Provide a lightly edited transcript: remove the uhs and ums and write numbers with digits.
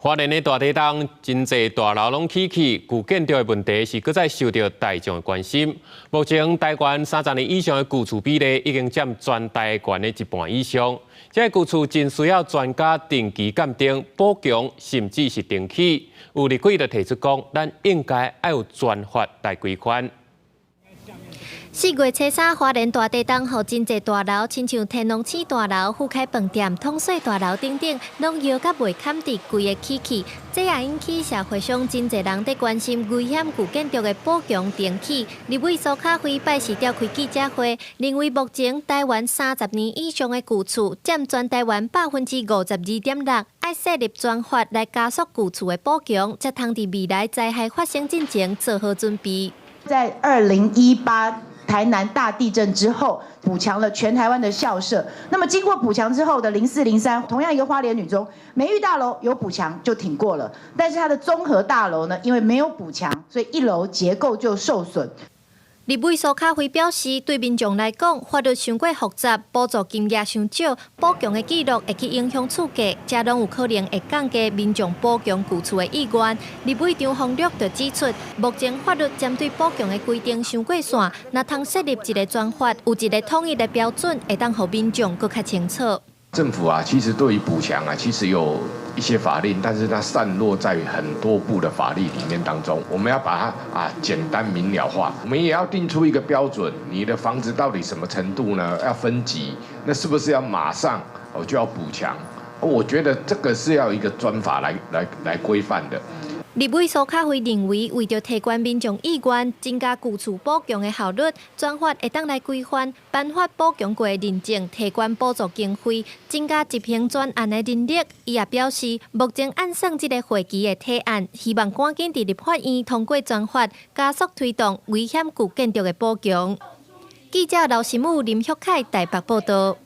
花蓮的大地震，真濟大樓攏起去，舊建築的問題是閣再受著大眾的關心。目前台灣30年以上的舊厝比例已經佔全台灣的一半以上。這个舊厝真需要專家定期鑑定、補強，甚至是重起。有立委就提出講，咱應該愛有專法來規範。4月初三，花蓮大地震，予真濟大樓，親像天龍星大樓、富凱飯店、統帥大樓等等，攏搖甲袂堪佇規个起去。這也引起社會上真濟人佇關心危險舊建築的補強重起。立委蘇卡輝拜四召開記者會，認為目前台灣30年以上的舊厝佔全台灣52.6%，愛設立專法來加速舊厝的補強，才通佇未來災害發生進前做好準備。在2018台南大地震之後，補強了全台灣的校舍。那麼經過補強之後的0403，同樣一個花蓮女中美育大樓有補強就挺過了，但是它的綜合大樓呢，因為沒有補強，所以一樓結構就受損。立委蘇卡輝表示，對民眾來講，法律傷過複雜，補助金額傷少，補強的記錄會去影響厝價，這攏有可能會降低民眾補強舊厝的意願。立委張宏陸就指出，目前法律針對補強的規定傷過散，若通設立一个專法，有一个統一的標準，會當予民眾閣較清楚。政府啊，其實對於補強啊，其實有一些法令，但是它散落在很多部的法律裡面當中。我們要把它啊簡單明了化，我們也要定出一個標準，你的房子到底什麼程度呢？要分級，那是不是要馬上哦就要補強？我覺得這個是要一個專法來規範的。立委蘇卡輝認為，為著提懸民眾意願，增加舊厝補強的效率，專法會當來規範，頒發補強過的認證，提懸補助經費，增加執行專案的人力。伊也表示，目前按算這个會期的提案，希望趕緊佇立法院通過專法，加速推動危險舊建築的補強。記者劉新武、林旭凱台北報導。